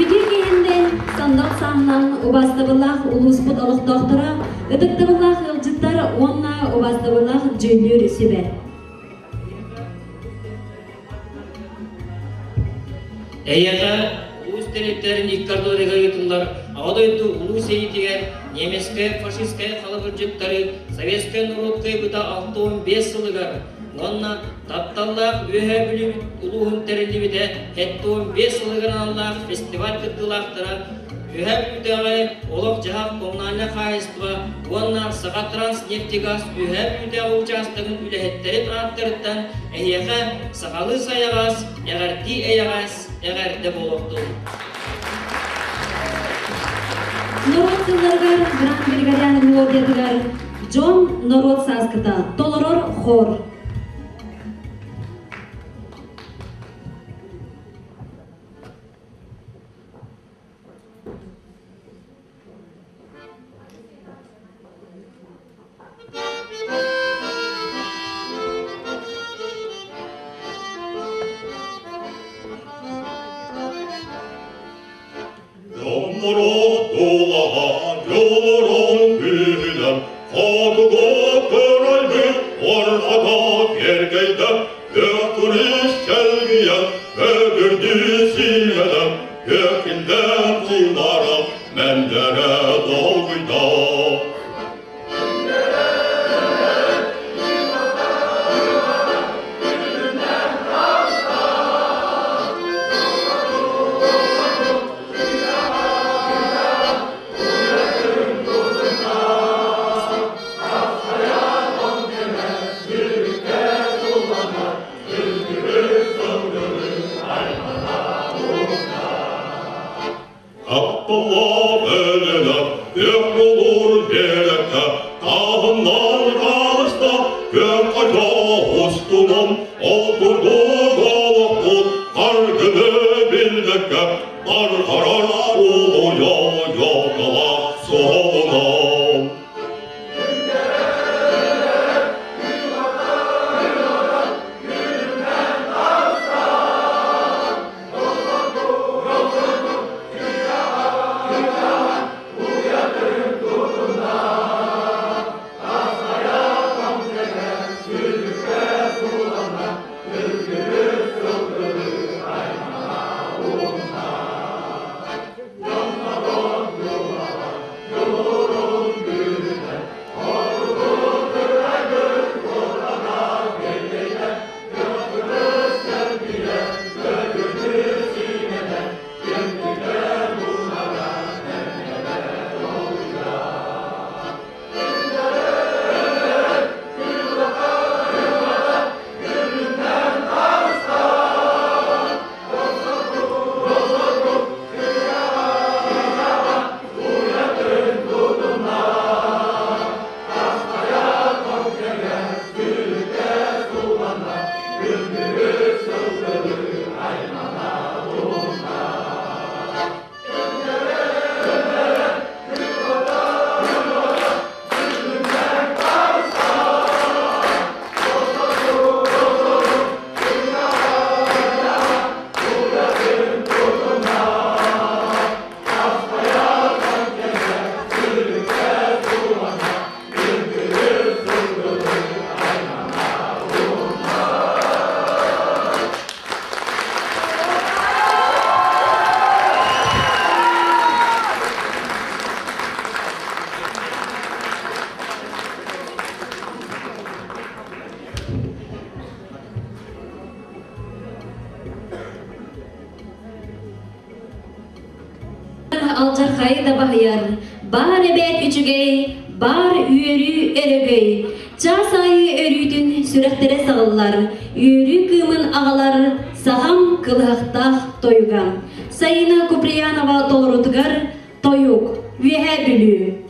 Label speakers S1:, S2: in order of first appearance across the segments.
S1: Үтүө киһиннэн сандал сааннан убаастабыллаах улууспут олохтоохторо, ытыктабыллаах ыалдьыттар уонна убаастабыллаах дьүүллүүр сүбэ.
S2: Эйиэхэ улуус тэрилтэлэрин икки ардыларыгар ыытыллар Аҕа дойду Улуу сэриитигэр немецкэй фашистскай халабырдьыттары советскай норуот кыайбыта 65 сылыгар уонна тапталлаах Үөһээ Бүлүү улууһун тэриллибитэ 75 сылыгар аналлаах фестиваль кыттыылаахтара Үөһээ Бүлүүтээҕи олох-дьаһах коммунальнай хаһаайыстыба уонна Сахатранснефтегаз Үөһээ Бүлүүтээҕи учаастагын үлэһиттэрин ааттарыттан эһиэхэ сахалыы сайаҕас, эҕэрдии эйэҕэс эҕэрдэ буолуохтун!
S1: Норуот тылларыгар Гран Григорян мелодиятыгар Дьон норуот сааскыта толорор хор. Алдьархайы да баһыйар, баар эбээт үчүгэй, баар үөрүү өрөгөй. Чаас аайы өрүүтүн сүрэхтэрэ саҕыллар, үөрүү кыымын аҕалар сахам кылыһахтаах тойуга. Сайына Куприянова толорутугар Тойук, Үөһээ Бүлүү.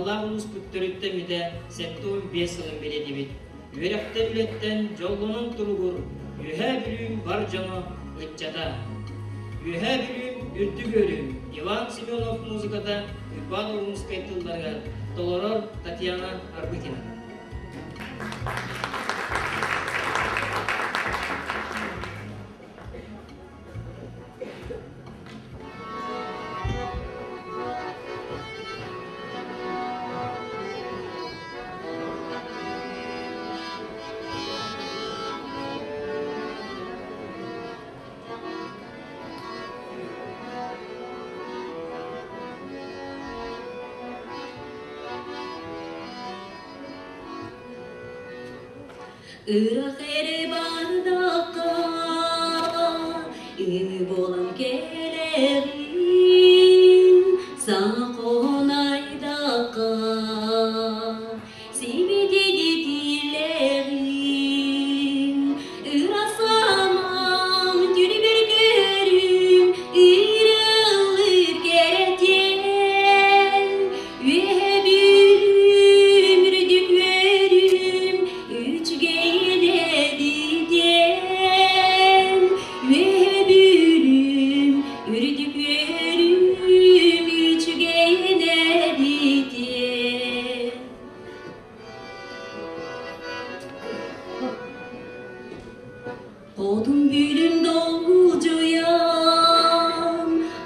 S2: Тапталлаах улууспут төрүттэммитэ 75 сылын бэлиэтиибит. Үөрэхтэн үлэттэн дьоллонон туругур Үөһээ Бүлүүм бар дьоно, ыччата. Үөһээ Бүлүүм үрдүк үөрүүм Иван Семенов музыката Уйбаан Урумускай тылларыгар толорор Татьяна Арбыкина.
S1: Ырах эрэ бардахха ымыы буолан кэлэҕин, саҥа хоһунайдахха сибидигитилэҕин. Ыра санаам түлүбүр көрүм, ырыллыр кэрэтиэн, үөһэ бүлүүм, үрдүк үөрүүм, үчүгэйин эбитиэн. Үөһэ бүлүүм, үрдүк үөрүүм, үчүгэйин эбитиэн. Хотун бүлүм долгуйан,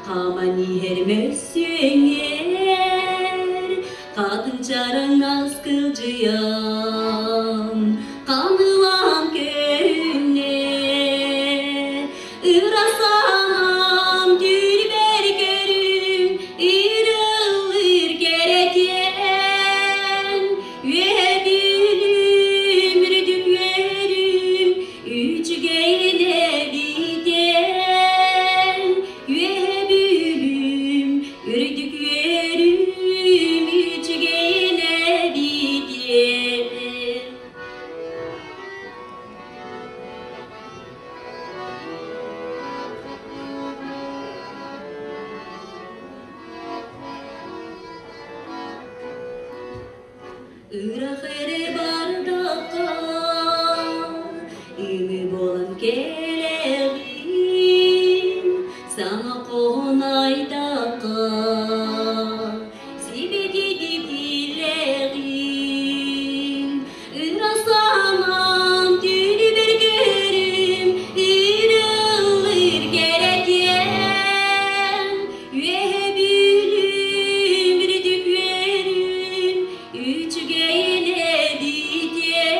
S1: хааман иһэр мөссүөҥҥэр, хатын чараҥнас кылдьыйан, ханыылаан көһүннэ. Ыра санаам түүрбэр көрүм, ырыллыр кэрэтиэн, үөһэ бүлүүм, үрдүк үөрүүм, үчүгэйин эбитиэн. Үөһэ бүлүүм, үрдүк үөрүүм, үчүгэйин эбитиэн. Ырах эрэ бардахха ымыы буолан кэлэҕин, саҥа хоһунайдахха сибидигитилэҕин. Ыра санаам түүнүбэр көрүм, ырыллыр кэрэтиэн, үөһэ бүлүүм, үрдүк үөрүүм, үчүгэйин эбитиэн.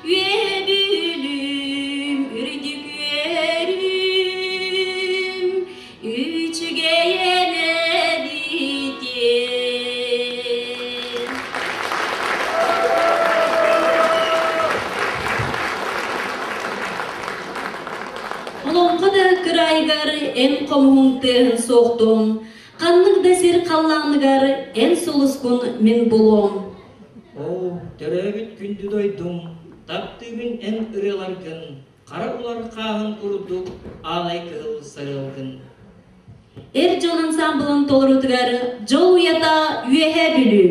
S1: Үөһэ бүлүүм, үрдүк үөрүүм, үчүгэйин эбитиэн. Олоҥхо да кыраайыгар эн хомуһуҥ тыаһын суохтуом, ханнык да сир халлааныгар эн сулускун мин булуом.
S2: Оо, төрөөбүт күндү дойдум, таптыыбын эн ырыаларгын, хара улар хааһын курдук аалай кыһыл сарыалгын.
S1: Эр дьон ансаамбылын толоруутугар Дьол уйата Үөһээ Бүлүү.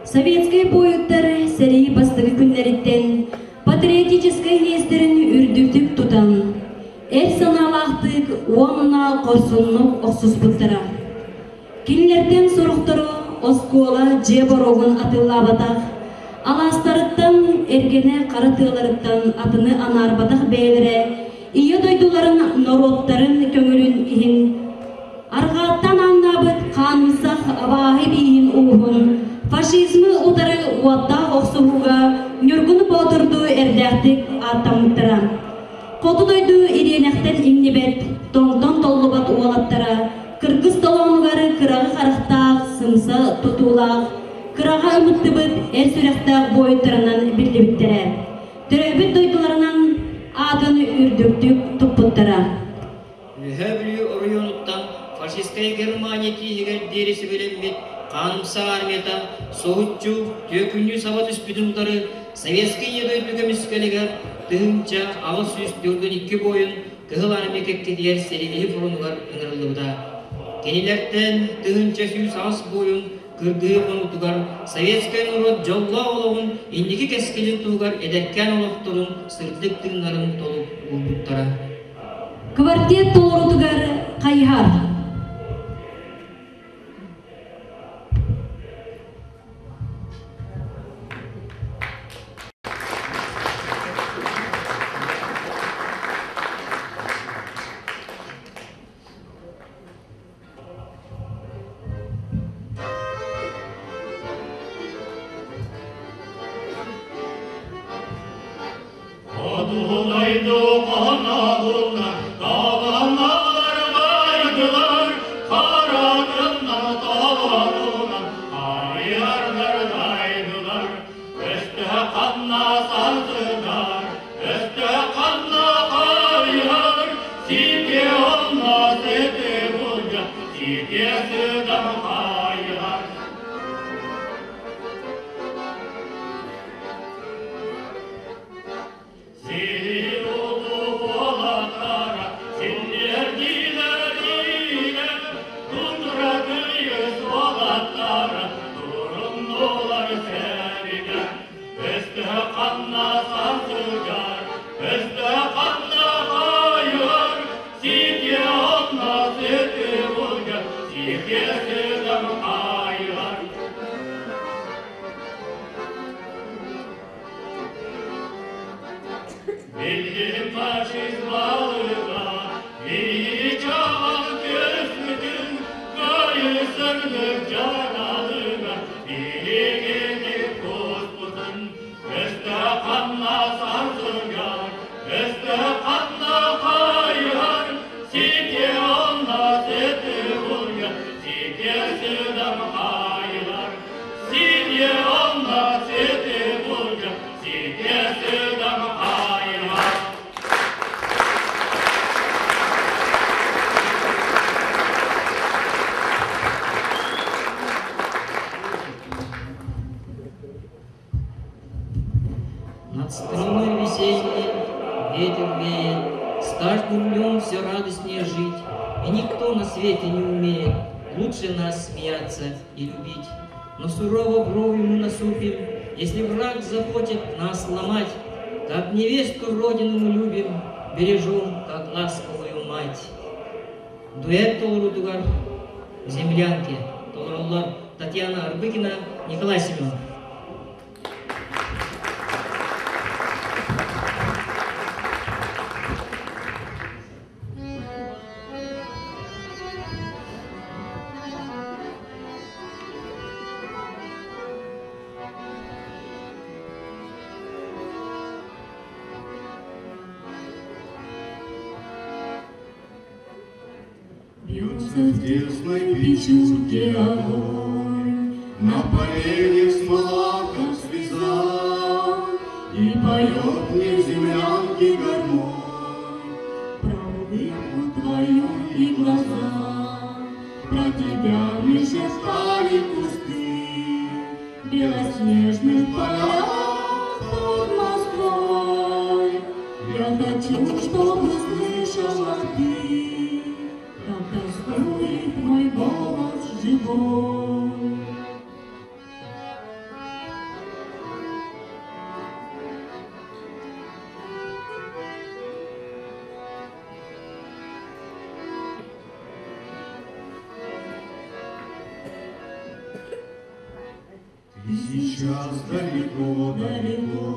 S1: Советскай буойуттар сэрии бастакы күннэриттэн патриотическай иэстэрин үрдүктүк тутан, эр санаалаахтык уонна хорсуннук охсуспуттара. Кинилэртэн сорохторо оскуола дьиэ боруогун атыылаабатах, алаастарыттан, эргэнэ хара тыаларыттан атыны анаарбатах бэйэлэрэ Ийэ дойдуларын норуоттарын көҥүлүн иһин арҕааттан ааҥнаабыт хаанымсах абааһы бииһин ууһун фашизмы утары уоттаах охсуһууга Ньургун Боотурдуу эрдээхтик ааттаммыттара. Хоту дойду ириэнэхтэн иҥнибэт, тоҥтон толлубат уолаттара кыргыс толоонугар кыраҕы харахтаах, сымса тутуулаах, кыраҕа ымыттыбыт эр сүрэхтээх буойуттарынан биллибиттэрэ. Төрөөбүт дойдуларынан аатын үрдүктүк туппуттара.
S2: Үөһээ Бүлүү оройуонуттан фашистскай Германия тииһигэр диэри сэбилэммит хаанымса армията соһуччу түөкүннүү саба түспүтүн утары Советскай Ийэ дойду көмүскэлигэр 1842 буойун Кыһыл Армия кэккэтигэр сэриилэһии фронугар ыҥырыллыбыта. Кинилэртэн 1108 буойун кыргыһыы хонуутугар советскай норуот дьоллоох олоҕун инники кэскилин туһугар эдэркээн олохторун сырдык тыыннарын толук уурбуттара.
S1: Квартет толорутугар хайыһар.
S3: Одуулайду хоноһуна, табаналар байдылар, харатынна толонуна, айардар дайдылар, өстө ханна сардыдар, өстө ханна хайар, сите онно сете булга, сите сыдам хайар. Ayar. Milli faşizmalığa, milli çağ kösmüdün, kayısırdık canalığa, bilgini kusputun, öste kanla sarsıgar, öste kanla kayar, sike onla seti bulya, sike sıdam kayar, sike onla seti bulya, sike sıdam kayar.
S2: Над страной весенней ветер веет, С каждым днем все радостнее жить, И никто на свете не умеет Лучше нас смеяться и любить. Но сурово брови мы насупим, Если враг захочет нас ломать, Как невесту родину мы любим, Бережем, как ласковую мать. Дуэт толорутугар землянки толороллор Татьяна Арбыкина, Николай Семенов.
S3: Бьются в тесной печурке огонь, На поленьях смола, как слеза, И поет мне в землянке гармонь Про улыбку твою и глаза, Про тебя мне шептали кусты В белоснежных полях под Москвой. Я хочу, чтобы слышала ты, Как тоскует мой голос живой. Ты сейчас далеко-далеко,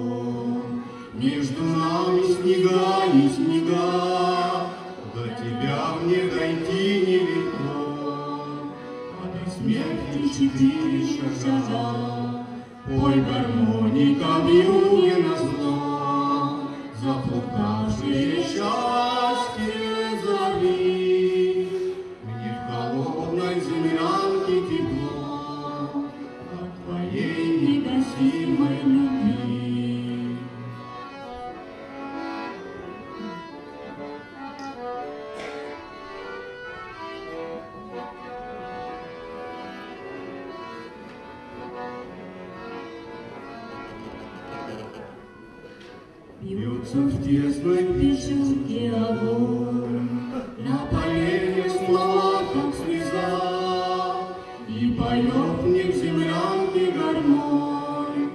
S3: Между нами снега и снега, До тебя мне дойти нелегко, А до смерти четыре шага. Пой, гармоника, вьюге назло, Заплутавшие счастье зови. Мне в холодной землянке тепло От твоей негасимой любви. Бьется в тесной
S1: Печурке огонь,
S3: На поленьях смола, как слеза, И поет мне в землянке гармонь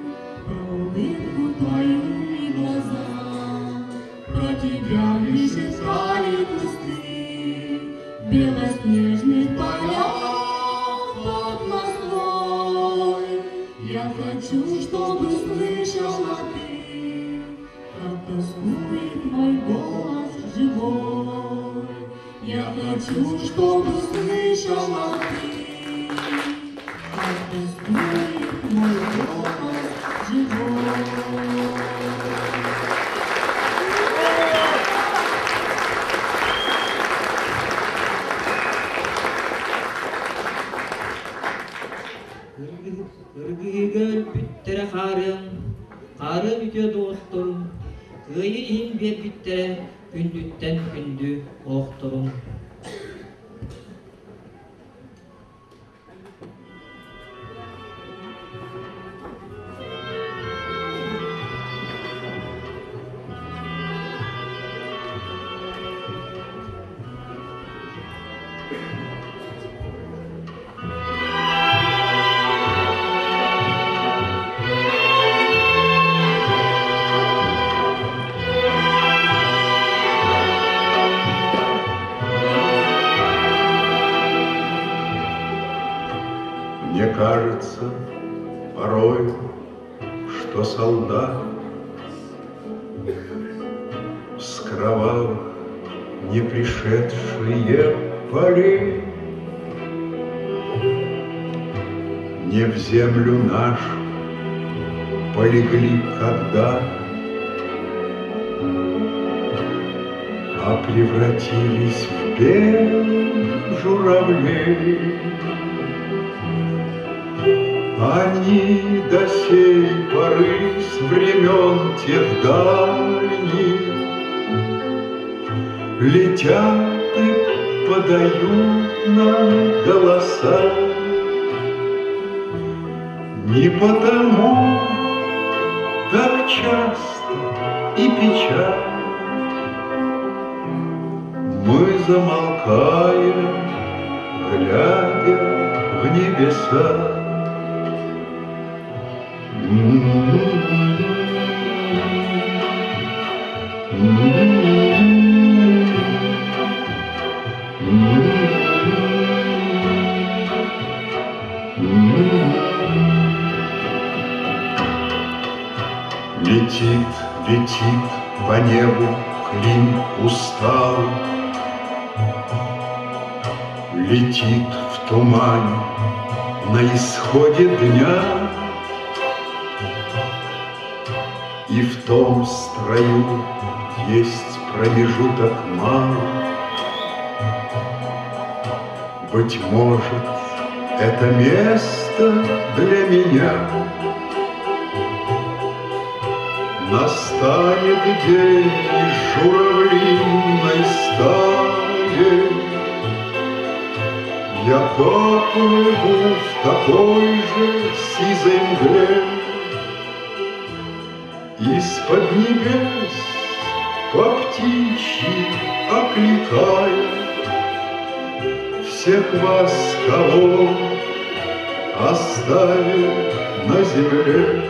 S1: про улыбку твою и глаза.
S3: Про тебя мне шептали кусты
S1: В белоснежных
S3: полях под Москвой. Я хочу, чтобы слышала ты,
S1: как тоскует мой голос живой.
S3: Я хочу, чтобы слышала ты,
S1: Как тоскует мой голос живой.
S2: Кыргыһыыга өлбүттэрэ хаарыан, хаарыан үтүө доҕотторун, кыайыы иһин биэрбиттэрэ күндүттэн күндү олохторун.
S4: Мне кажется порой, что солдат С кровавых не пришедшие полей Не в землю нашу полегли когда, А превратились в белых журавлей. Они до сей поры с времен тех дальних Летят и подают нам голоса. Не потому так часто и печаль Мы замолкаем, глядя в небеса. Летит, летит по небу клин усталый, Летит в тумане на исходе дня, И в том строю есть промежуток малый. Быть может, это место для меня. Настанет день из журавлиной стаи, Я поплыву в такой же сизой мгле. Из-под небес по птичьи окликая Всех вас, кого оставил на земле.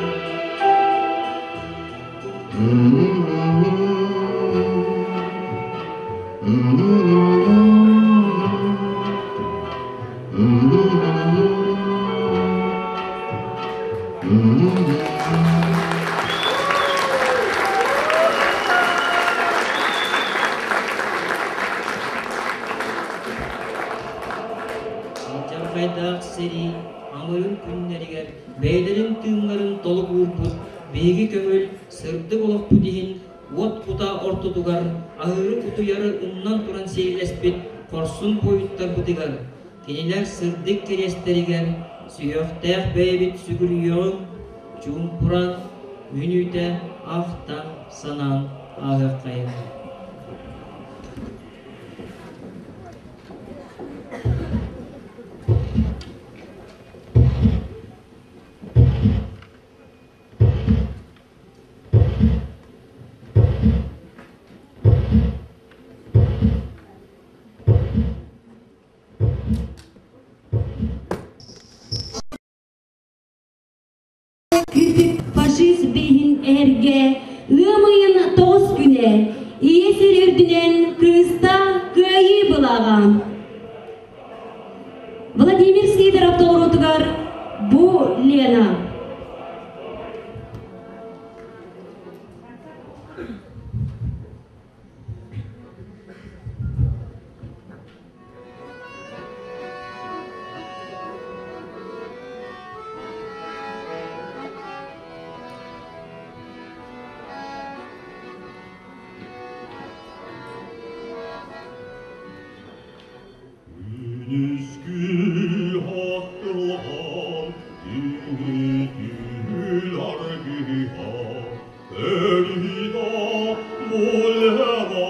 S2: Алдьархайдаах сэрии амырыын күннэригэр бэйэлэрин тыыннарын толук уурбут биһиги көҥүл, сырдык олохпут иһин уот кута ортотугар аһыыры-утуйары умнан туран сэриилэспит хорсун буойуттарбытыгар, кинилэр сырдык кэриэстэригэр сүһүөхтээх бэйэбит сүгүрүйүөҕүҥ, чуумпуран, мүнүүтэ ахтан санаан ааһыаххайыҥ.
S1: Күпүк фашист биһин эһэргэ ыам ыйын тоҕус күнэ Ийэ сир үрдүнэн кыыста кыайыы былааҕа. Владимир Сидоров толоруутугар бу Лена.
S3: Күнүскү ахтылҕан түҥүтүл аргыһа Өрүһүнэ буллаҕа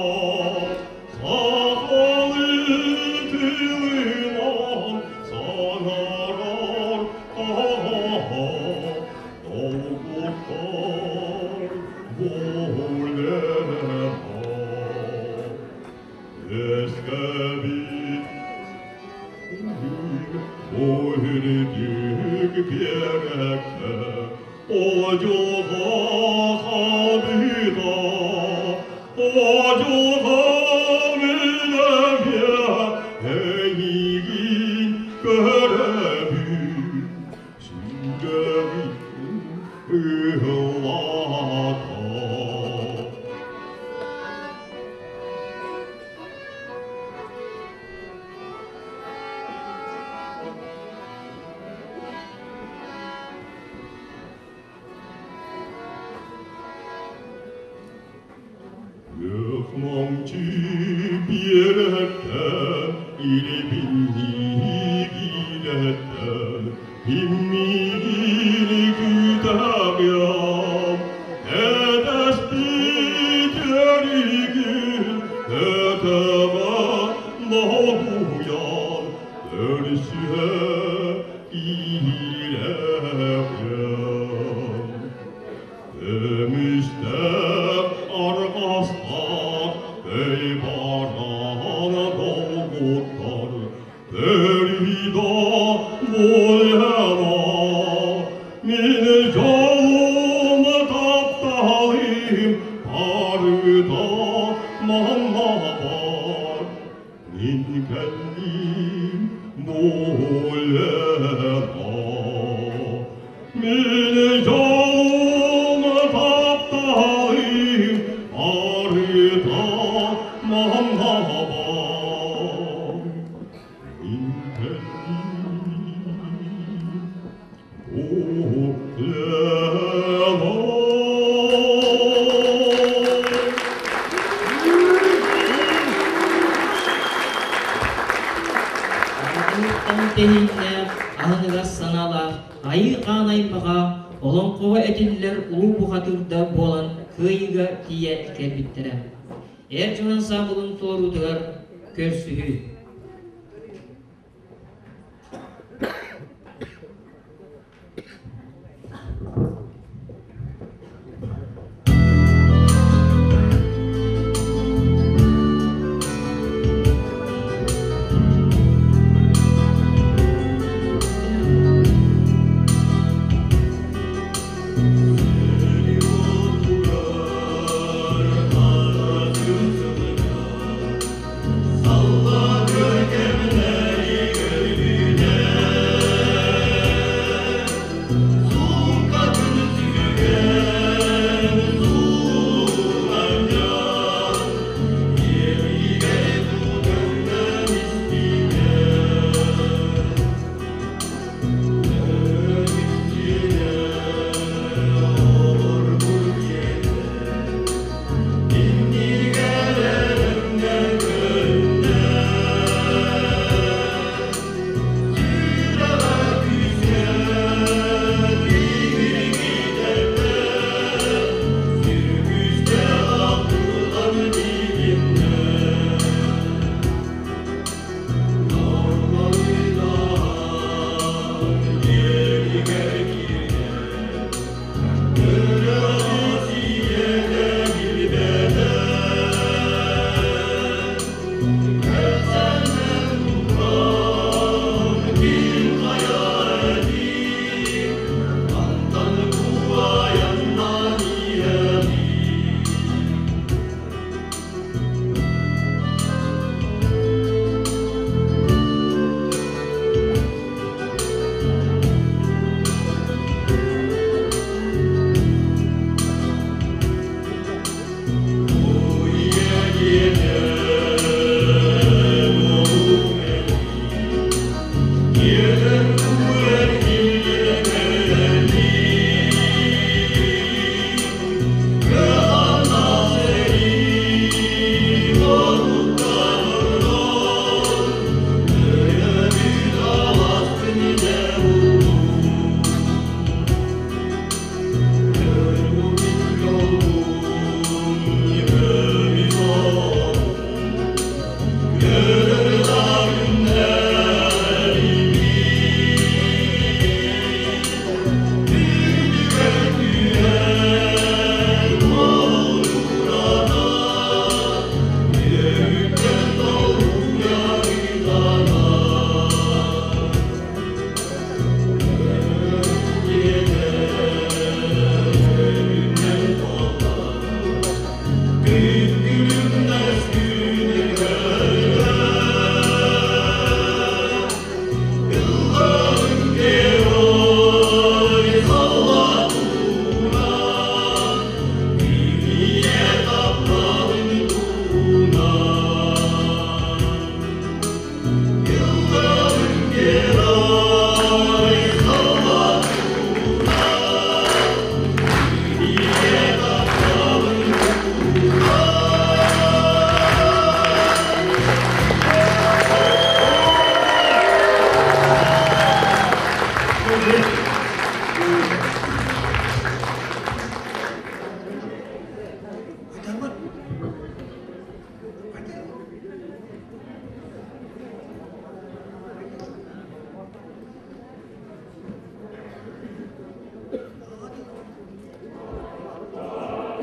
S3: сахалыы тылынан саҥарар аһа долгутар буллаҕа. Үөскэбит Үрдүк биэрэккэ одьулҕа хаалбыта, одьулҕа мин эмиэ эйигин көрөбүн, сүрэҕим ыһыллата. Ыхмамчы биэрэктэн илибиннии киирэттэн иммиини күүтэҕиэм этэспит өрүгүн өтөҕө долгуйан көрсүһэ киирэҕиэм Көмүстээх арҕастаах көй бараан долгуттар Көрүдө буолара мин дьолум тапталым барыта манна бар мин кэллим буолара мин дьолум тапталым барыта манна бар мин кэллим буолара.
S2: Аҕатыттан тэһииннээх, аһыныгас санаалаах Айыы Хаан аймаҕа олоҥхоҕо этиллэр улуу бухатыырда буолан кыайыыга тиийэн кэлбиттэрэ. Эр дьон ансаамбылын туоруутугар көрсүһүү.
S3: Sallar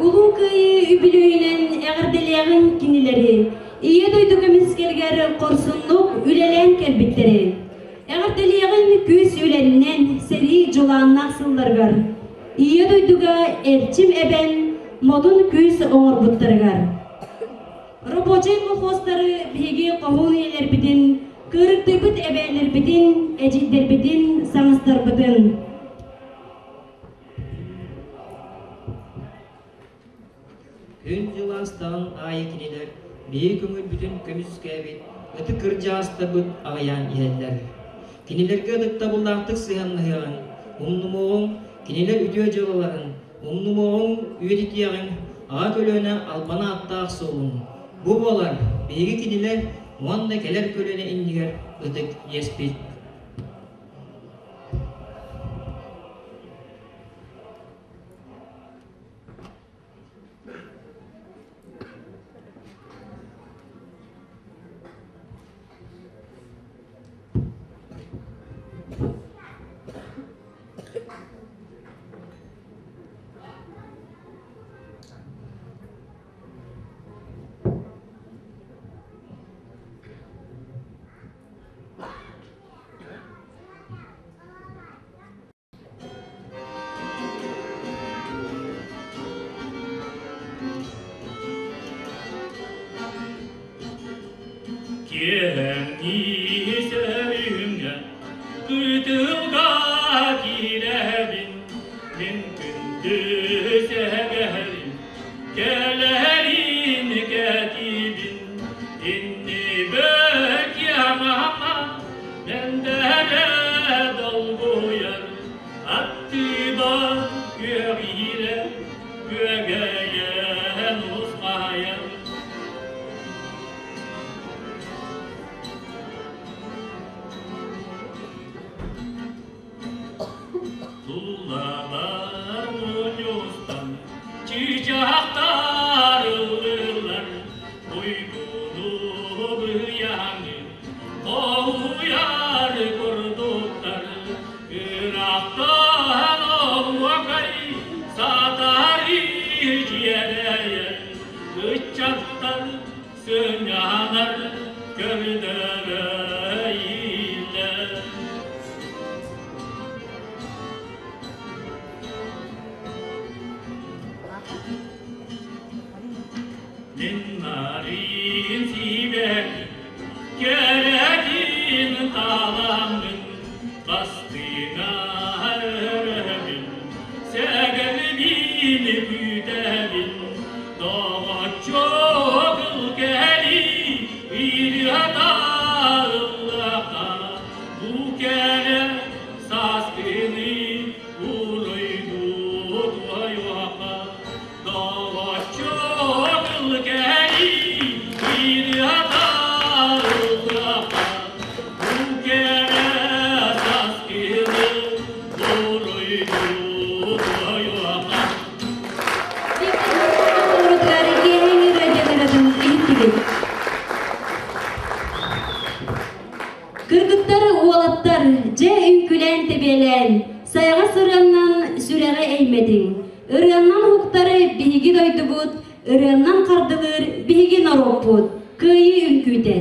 S1: Улуу Кыайыы үбүлүөйүнэн эҕэрдэлиэҕиҥ кинилэри, Ийэ дойду көмүскэлигэр хорсуннук үлэлээн кэлбиттэри. Эҕэрдэлиэҕиҥ күүс үлэннэн сэрии дьулааннаах сылларыгар, Ийэ дойдуга эрчим эбэн модун күүс оҥорбуттарыгар. Рабочай колхозтары биһиги хоһуун ийэлэрбитин, кыырыктыйбыт эбээлэрбитин, эдьиийдэрбитин, саҥастарбытын.
S2: Күн-дьыл аастаҕын аайы кинилэр биһиги көҥүлбүтүн көмүскээбит ытык кырдьаҕастарбыт аҕыйаан иһэллэр. Кинилэргэ ытыктабыллаахтык сыһыаннаһыаҕыҥ, умнумуоҕуҥ кинилэр үтүө дьыалаларын, умнумуоҕуҥ, үйэтитиэҕиҥ аҕа көлүөнэ албан ааттаах суолун. Бу буолар биһиги кинилэр уонна кэлэр көлүөнэ иннигэр ытык иэспит.
S3: Киэһэҥҥи сөрүүҥҥэ кытылга киирэбин, мин күндү сэгэһэрим, кэлэрин кэтиибин, иннибэр киэмама, мэндэрэ долгуйар, аттыба күөҕүрэ, күөгэйэн усхайар. Туллалар мунньустан, чыычаахтар ыллыыллар, уйгуну быйаҥы хоһуйар курдуктар. Ыраахтан оһуокай сатар дьиэрэйэр, ыччаттар сынньанар. Көрдөрө Мин нарин сибэки, кэрэтин таламмын, бастыҥар өрөбүн, сэгэлбин күүтэбин, доҕоччуок кэли, ырыата ыллаха, бу кэрэ сааскыны уруйдуу туойуоха. Доҕоччуок кэли, ырыата ыллаха, бу кэрэ сааскыны уруйдуу туойуоха.
S1: Кыргыттар, уолаттар, дьэ үҥкүлээн тэбиэлээн, сайаҕас ырыаннан сүрэҕи эймэтиҥ. Ырыаннан уһуктары биһиги дойдубут, ырыаннан хардылыыр биһиги норуоппут. Кыайыы үҥкүүтэ.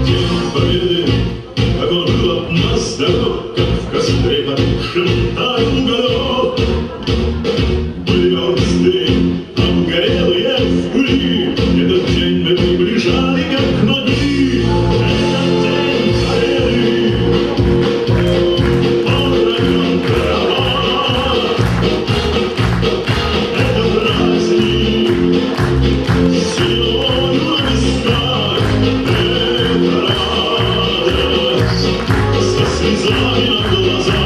S5: День Победы, как он был от нас далек, как в костре потухшем таял уголек. Были версты, обгорелые в пыли, этот день мы приближали, как могли. Этот день Победы, порохом трава, это праздник, силою на висках, это радость, со слезами на глазах.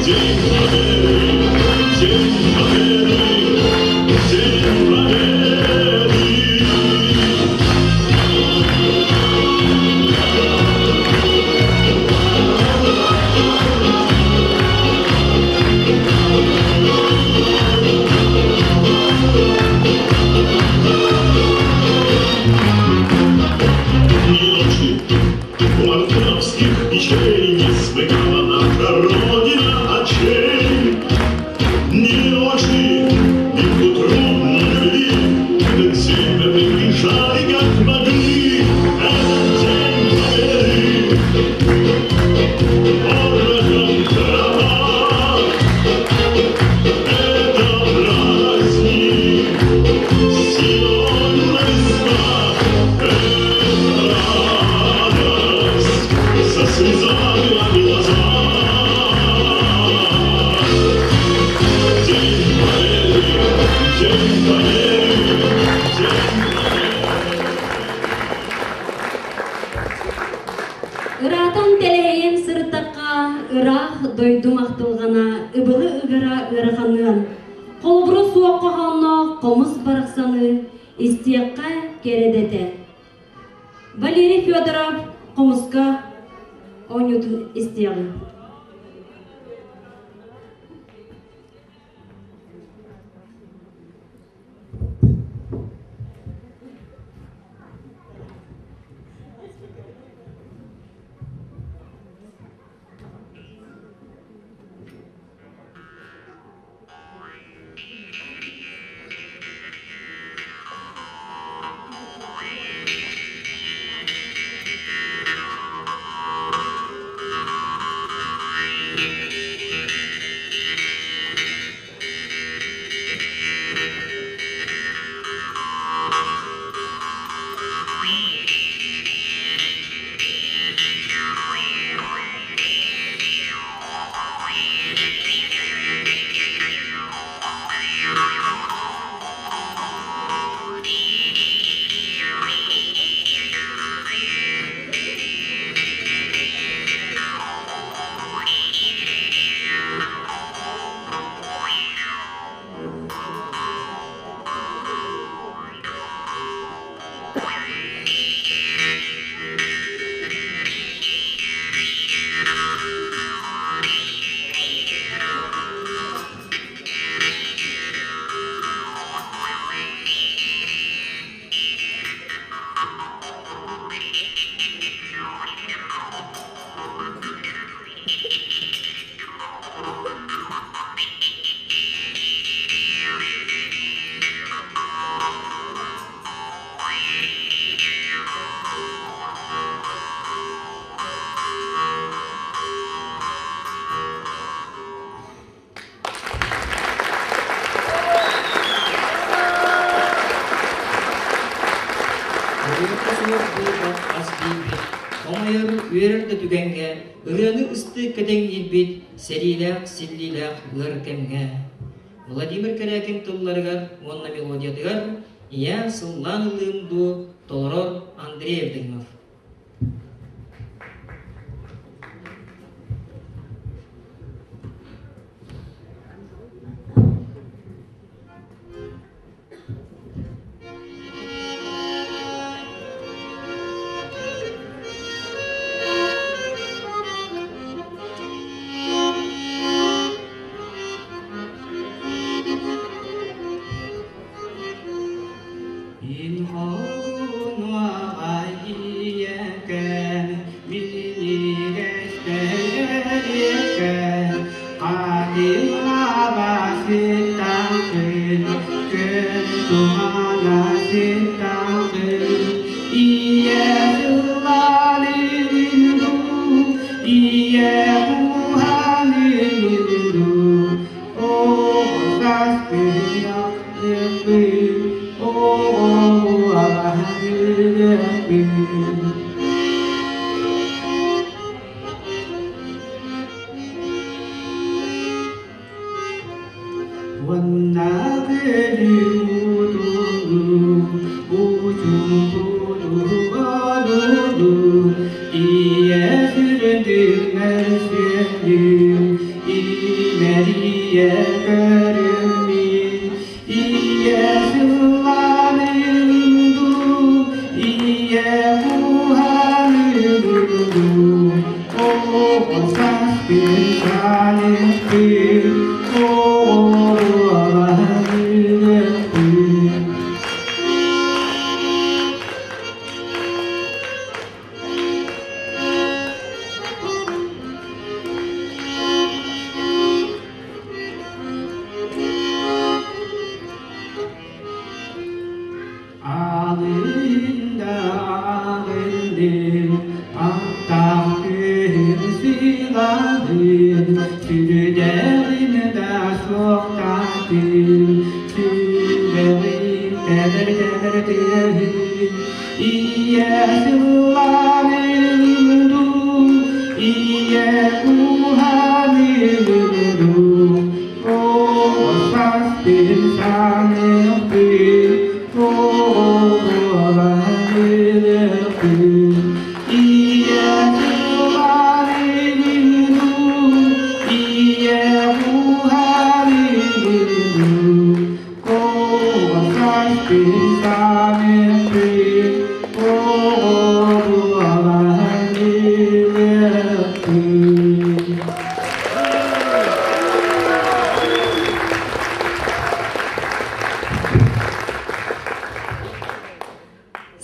S5: День Победы, День Победы, День Победы. Дни и ночи у мартыновских печей не смыкала наша Родина очей. Дни и ночи, битву трудно вели, этот день мы приближали, как могли. Этот день Победы, порохом трава, это праздник, силой на висках, это радость, со слезами на глазах. День Победы, День Победы, День
S1: Ыраатан тэлэһийэн сырыттахха, ыраах дойду махтылҕана ыбылы ыгара ыараханыан, холобуру суох хоһоонноох хомус барахсаны истиэххэ кэрэ дэтэ. Валерий Федоров хомуска оонньуутун истиэҕиҥ.
S2: Солуута суох буолбат ас биирбит, хомойор, үөрэр да түгэҥҥэ, ырыаны ыстыы кэтэҥниирбит, сэриилээх, силлиилээх ыар кэмҥэ. Владимир Кэрээкин тылларыгар уонна мелодиятыгар Ийээ, сыллаан ылыым дуу толорор Андрей Евдокимов.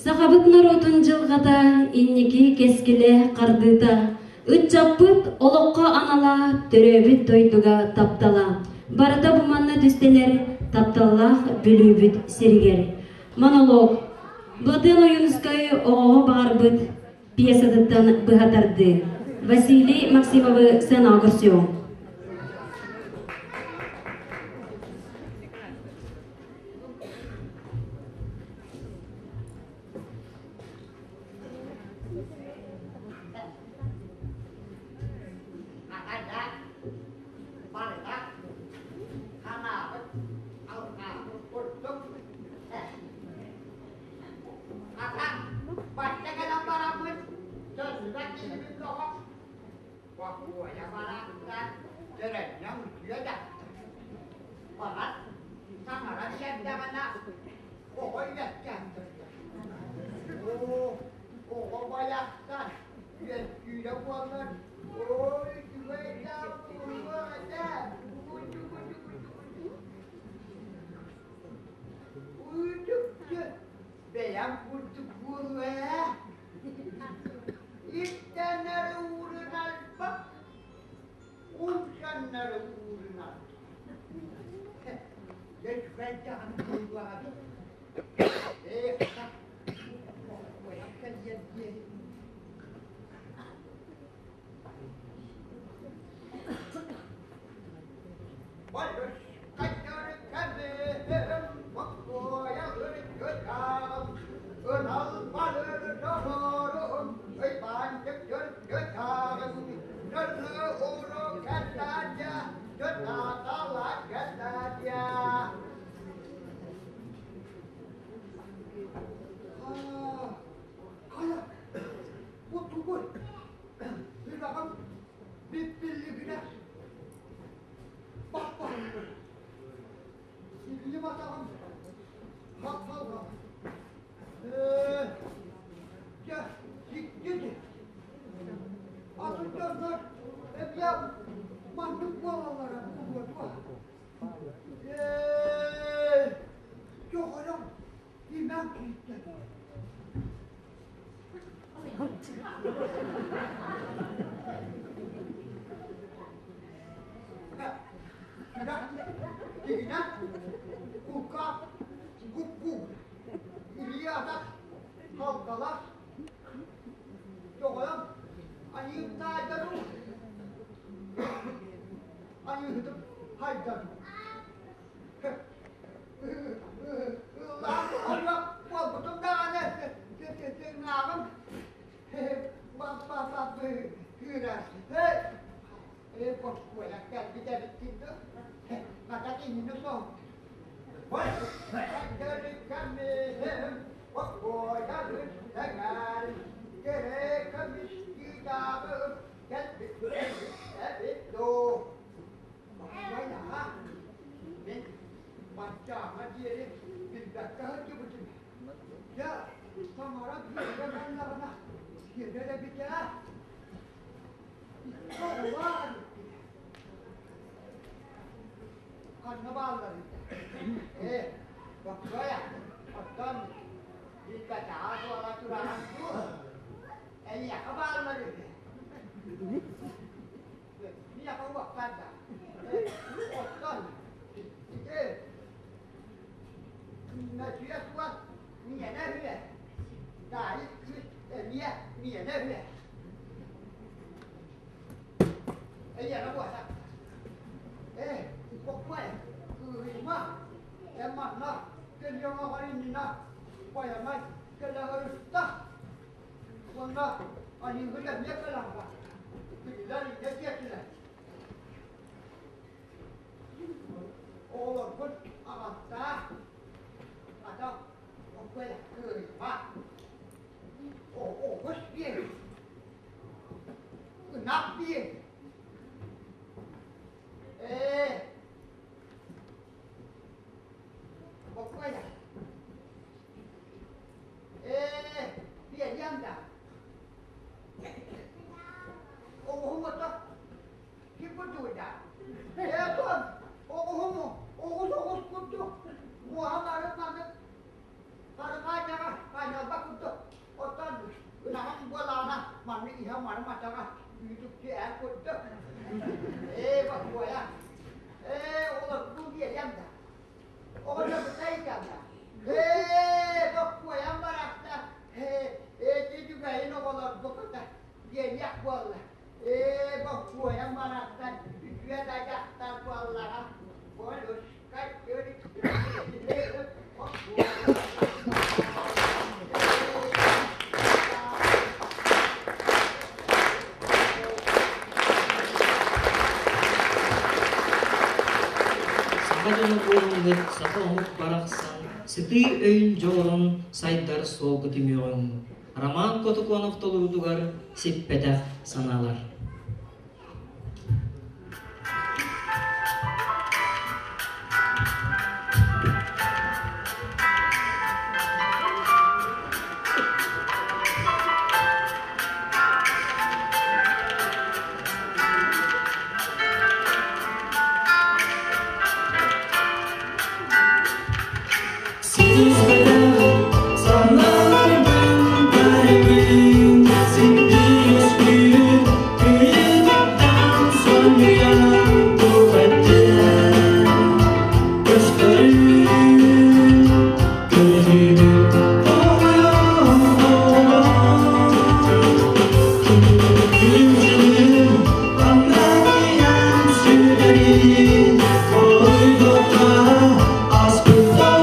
S1: Сахабыт норуотун дьылҕата, инники кэскилэ хардыыта, ыччаппыт олоххо анала, төрөөбүт дойдуга таптала. Барыта бу манна түстэнэр тапталлаах Бүлүүбүт сиригэр. Монолог. Былатыан Ойуунускай оҕоҕо баҕарбыт пьесатыттан быһа тардыы. Василий Максимовы сценаҕа көрсүөҕүҥ.
S6: Бэйэм курдук буолуо ээ. Иттэнэр уурунарбат, умсаннар уурунар. Дьэ үчүгэйдэҕин буоллаҕа Эх, кэлиэр диэри. Дьэ, дьикти Атын дьоннор эмиэ маннык буолаллара буолуо дуо? Ээ, дьоҕойон имэҥ киирдэ. Дигинэ, кука, кукку, Илья халкалар, Доҕорум, айыым таайдару, айыыһытым хайдару. Ыллаан олох буолбутум даҕаны тыҥааҕым бап-бап-бап кыырар. Боккуола кэлбит эбиккин дуо? Хата кинини соһут. Мин баччааҥҥа диэри билбэккэ сылдьыбытым. Дьэ, таҥара бииргэ бардаҕына, сиэнэр эбит ээ. Икки оҕолоох эбиппин. Ханна баалларый? Ээ, бокуойа, оттон билбэтэҕэ буола тураҕын дуу? Эйиэхэ бааллар үһү. Миэхэ уохтар да. Оттон ити мөчүйэ суох миэнэ үһү. Даайык кыыс эмиэ миэнэ үһү. Эйиэхэ буолла. Ээ, бокуой, кыыһыйма. Эн манна кэлиэҥ оҕо иннинэ байанай кэлэ сырытта. Уонна айыыһыт эмиэ кэлэн бар. Кинилэр инньэ диэтилэр. Оҕолоргун аҕаттаа. Ата, бокуой, кыыһыйма. Оҕус биэр. Ынах биэр. Ээ, бокуойа. Ээ, биэриэм да. Оҕуһум ото ким курдугуй да? Ээ, тон, оҕуһум оҕус оҕус курдук. Муоһа барыт маннык Барыгаайдаҕа хаайалба курдук, оттон ынаҕым буолаҕына маннык иһэ марым-атаҕа үүтүктүү эр курдук. Ээ, бокуойа, ээ, олордуу биэриэм да. Оҕонньорбута ыйытан да. Ээ, бокуойам барахта, ээ, ити үчүгэйин оҕолорбукута диэниэх буолла. Ээ, бокуойам барахсан үтүө да дьахтар буоллаҕа. Болушка
S2: Саха дьоно буолаҥҥыт саха омук барахсан сытыы өйүн дьоҕурун сайдар суолга түмүөҕүҥ. Роман Котоконов толоруутугар сиппэтэх санаалар.
S5: Aspıttan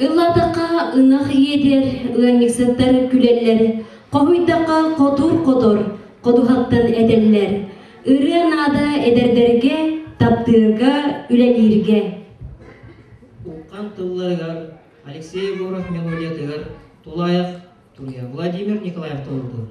S1: Ыллаатахха ынах иэтэр, ыанньыксыттар күлэллэр, хоһуйдахха хотуур-хотор, ходуһаттан этэллэр. Ырыа наада эдэрдэргэ, таптыырга, үлэлииргэ.
S2: Уххан тылларыгар Алексей Егоров мелодиятыгар Тулаайах туруйа Владимир Николаев толорду.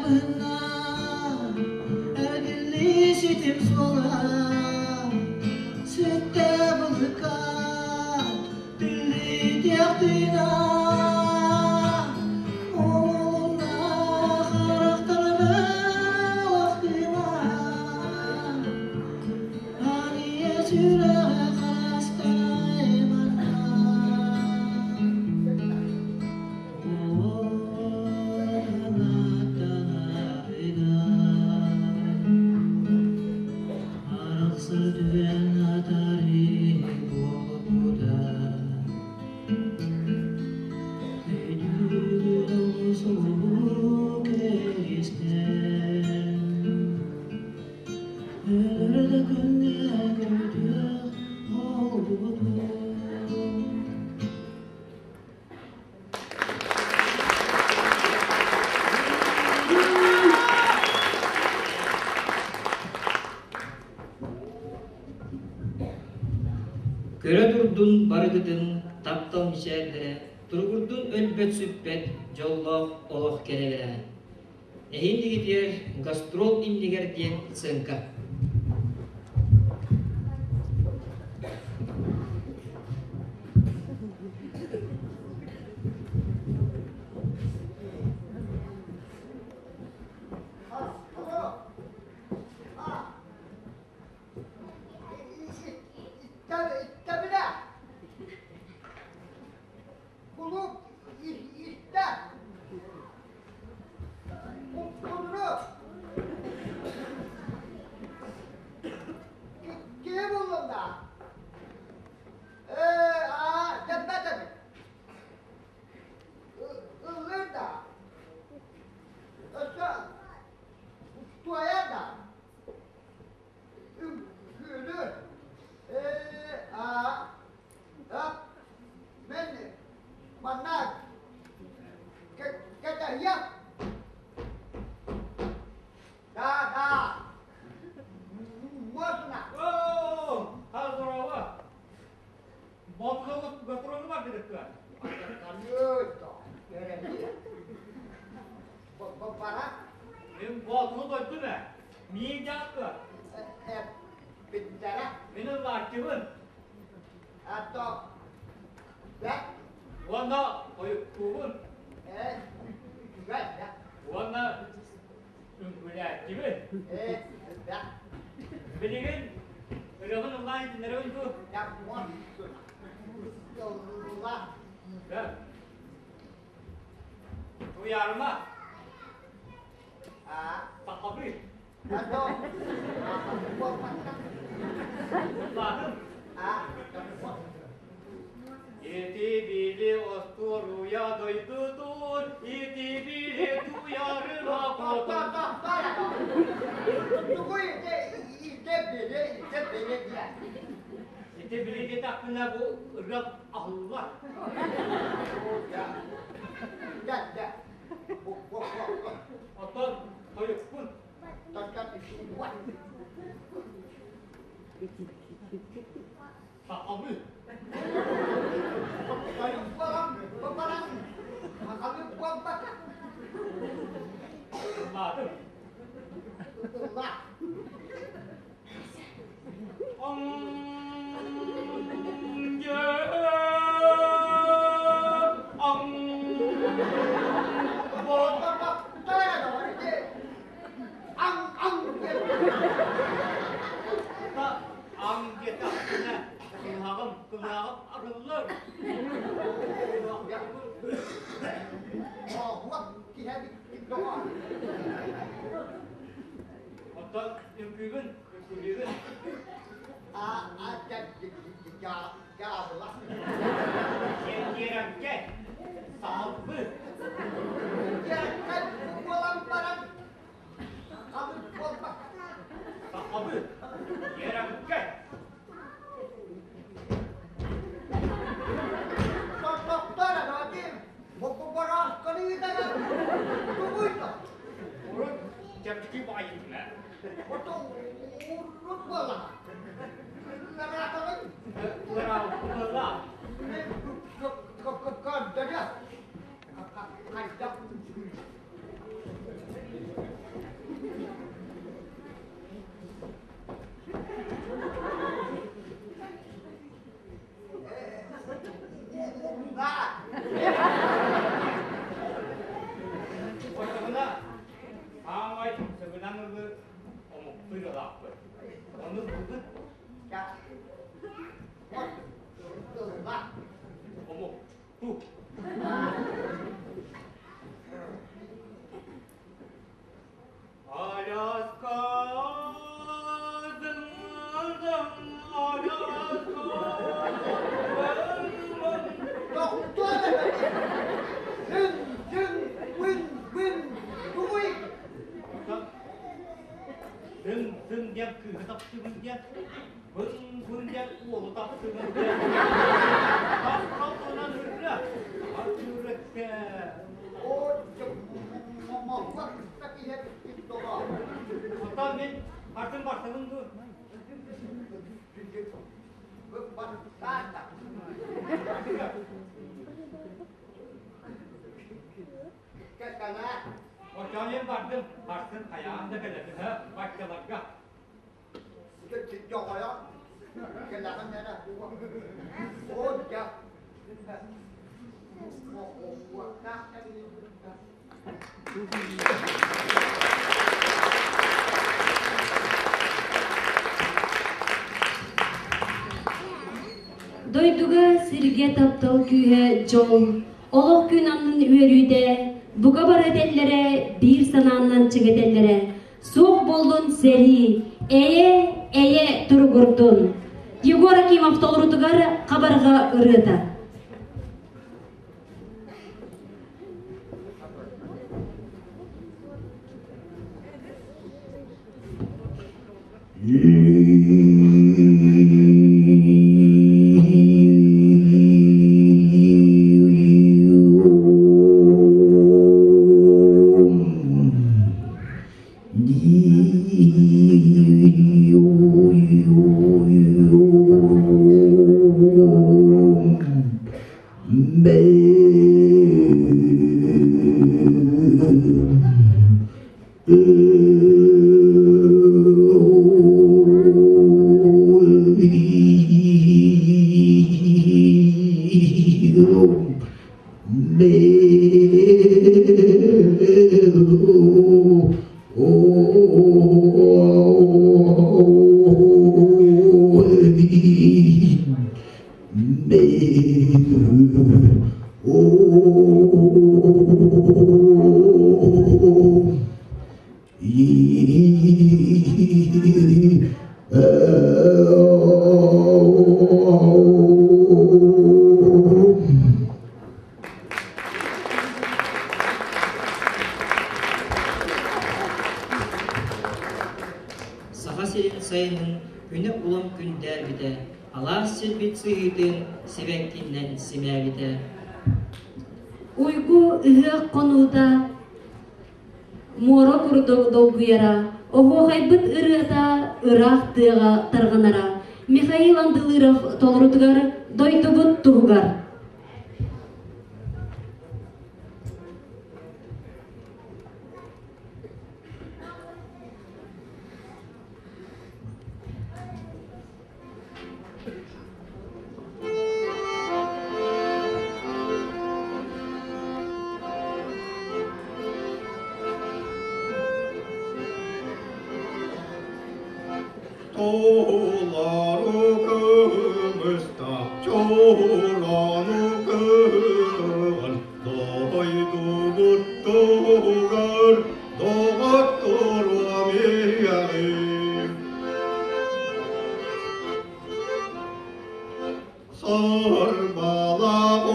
S7: быһынна, эргиллии ситим суола, сүттэ былыкка, тиллитиэх тыына, умулунна харахтарга охтума, Аниа сүрэҕэ харастай манна. Арахсар түгэн атарыы буолбута Өйдүүр сурук истэн Өлөр да күҥҥэ көрүдүөх буолбутум.
S2: Көрө турдун барыгытын таптал мичээрдэрэ, туругурдун өлбөт-сүппэт дьоллоох олох кэрэлэрэ. Эһиилигитигэр гастрол иннигэр диэн сценка.
S6: Иттэбинэ кулууп истэ кудуру киһи буллум да ээ аа дэммэт эбит ыллыыр да өссө туойар да үҥкүүлүүр ээ аа Мен манна кэтэһиэм. Да, да. Можно.
S3: О, здорово. Ботулугут гастрону бар дедеккэ.
S6: Бара.
S3: Мен ботулу дойду бэ. Миин дьаакка.
S6: Биттэрэ.
S3: Мин ыллааччыбын.
S6: А то.
S3: Уонна хойуккуубун.
S6: Э, үчүгэй да.
S3: Уонна үҥкүүлээччибин.
S6: Э, да.
S3: Билигин ырыабын ыллаан итиннэрэбин дуу?
S6: Я можно. Ылла.
S3: Да. Туйаарыма.
S6: А.
S3: Сахабы.
S6: А то.
S3: Ыллаатым.
S6: А.
S3: Ити били остуоруйа дойдутун, ити били туйарыма хотун.
S6: Тугуй ите били, ите били диэн.
S3: Ити били диэтэхпинэ бу ырыа аһыллар.
S6: Да, да.
S3: Оттон тойукпун. Сахабы. Ыллаатым. Кылыһаҕым, кылыһаҕым арыллар. Оттон үҥкүүбүн, үҥкүүлүүбүн. Киэрэҥкэ, саалбы. Сахабы, киэрэҥкэ. Урут чэпчэки баҕайытына. Ыараабыла. Кыыһы таптыыбын диэн, Бын-бын диэн уолу таптыыбын диэн. Таптал туһунан ырыа, ырыа Оттон мин атын барсабын дуу? Оччоҕо мин бардым, барсын хайаан да кэлэбин, баччаларга.
S1: Дойдуга сиргэ таптал күүһэ дьол, олох күн аннын үөрүүтэ, бука бары этэллэрэ, биир санааннан чиҥэтэллэрэ, суох буоллун сэрии, эйэ, эйэ туругурдун. Егор Акимов толорутугар хабарҕа ырыата.
S2: Саха сирин сайынын күнэ улам күндээрбитэ, алаас сирбит сыһыытын сибэккиннэн симээбитэ.
S1: Уйгу ыһыах хонуута муора курдук долгуйара, оһуохайбыт ырыата ыраах тыаҕа тарҕанара. Михаил Андылыров толорутугар дойдубут туһугар.
S4: Толору кымыстаах чорону кытыган дойдубут туһугар доҕотторуом иэҕим. Сарбалаах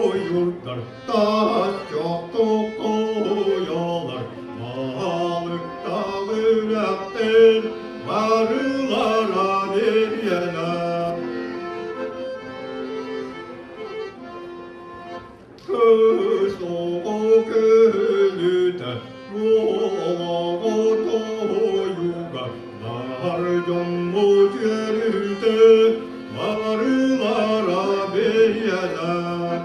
S4: ойуурдар тас чохтук куйалар балыктаах үрэхтэр барылара бириэнэ. Кыыс оҕо күлүтэ олоҕу тойуга бар дьоммут үөрүүтэ барылара бэйэлэр.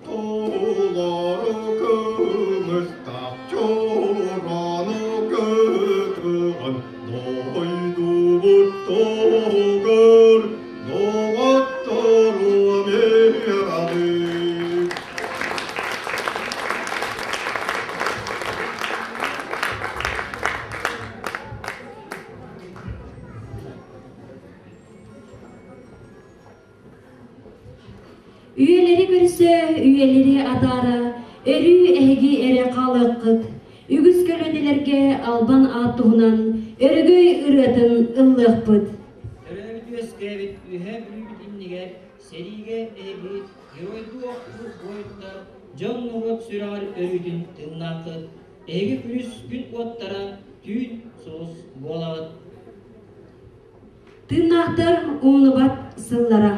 S4: Толору кымыстаах чорону кытыган дойдубут туһугар доҕотторуом иэҕэбит.
S1: Үйэлэри көрсө, үйэлэри атаара, өрүү эһиги эрэ хаалыаххыт. Үгүс көлүөнэлэргэ албан аат туһунан өрөгөй ырыатын ыллыахпыт.
S2: Төрөөбүт үөскээбит Үөһээ Бүлүүбүт иннигэр сэриигэ эһиги геройдуу охтубут буойуттар дьон-норуот сүрэҕэр өрүүтүн тыыннааххыт. Эһиги күнүс күн уоттара, түүн сулус буолаҕыт.
S1: Тыыннаахтар умнубат сыллара.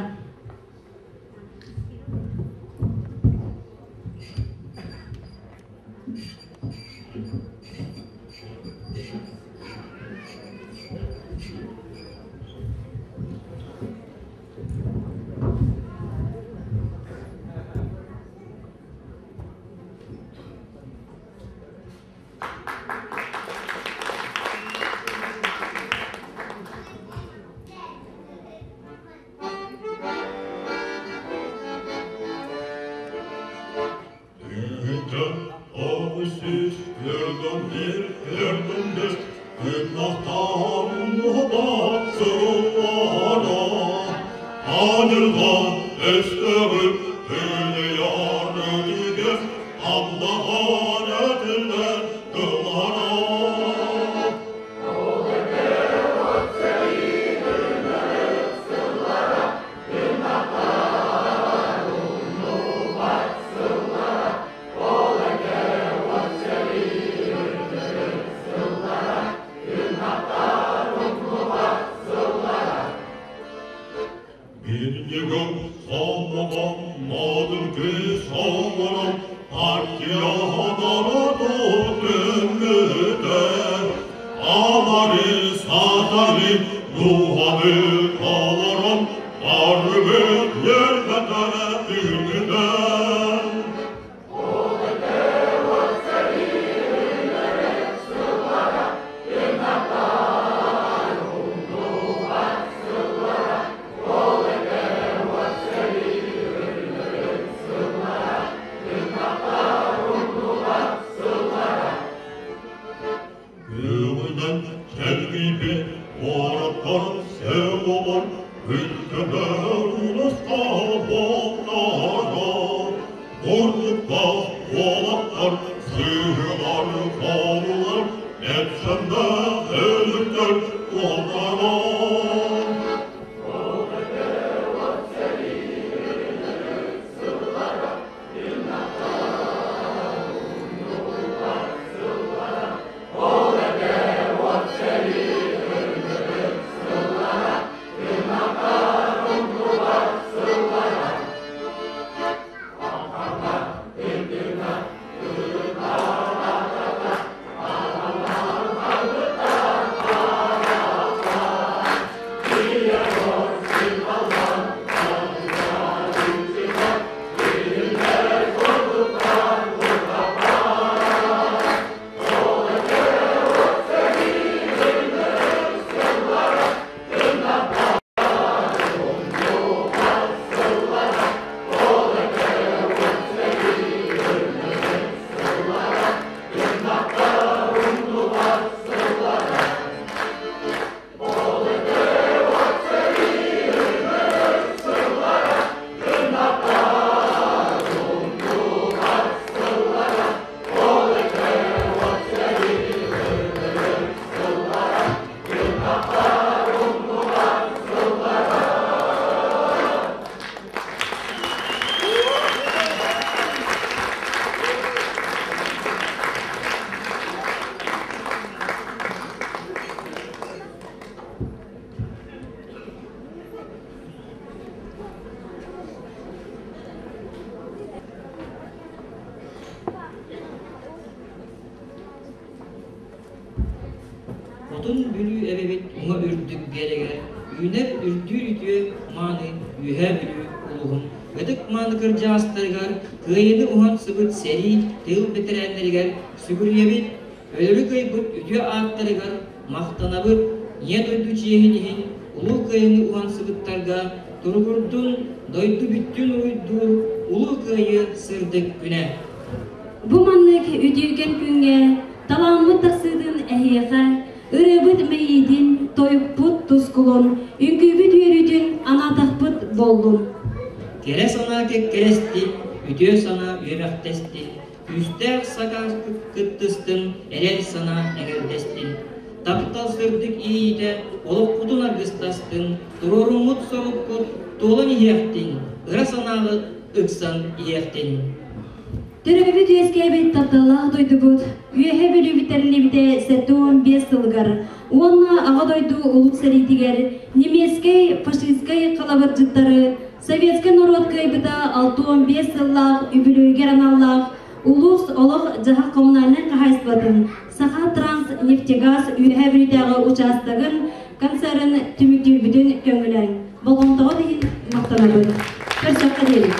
S2: Хотун Бүлүү эбэбит уҥа үрдүк биэрэгэр үүнэр үрдүүр үтүө мааны Үөһээ Бүлүү улууһун ытык мааны кырдьаҕастарыгар кыайыыны уһансыбыт сэрии тыыл бэтэрээннэригэр сүгүрүйэбит, өлөрү кыайбыт үтүө ааттарыгар махтанабыт, Ийэ дойду чиэһин иһин Улуу Кыайыыны уһансыбыттарга туругурдун, дойду бүттүүн уруйдуур Улуу Кыайыы сырдык күнэ!
S1: Бу маннык үтүөкэн күҥҥэ талааммыт тахсыытын эһиэхэ ырыабыт мэйиитин, тойукпут тускулун, үҥкүүбүт үөрүүтүн анаатахпыт буоллун.
S2: Кэрэ санаа кэккэлэстин, үтүө санаа үөмэхтэстин, күүстээх сакаас кыттыстын, эрэл санаа эҥэрдэстин. Таптал сырдык иэйиитэ олохпутун аргыстастын, туруоруммут соруккут туолан иһиэхтин, ыра санааҕыт ыксан иһиэхтин.
S1: Төрөөбүт үөскээбит тапталлаах дойдубут Үөһээ Бүлүүбүт тэриллибитэ 75 сылыгар уонна Аҕа дойду Улуу сэриитигэр немецкэй фашистскай халабырдьыттары советскай норуот кыайбыта 65 сыллаах үбүлүөйүгэр аналлаах улуус олох-дьаһах коммунальнай хаһаайыстыбатын Саха Транснефтегаз Үөһээ Бүлүүтээҕи учаастагын концерын түмүктүүрбүтүн көҥүлээҥ. Болҕомтоҕут иһин махтанабыт. Көрсөххө диэри.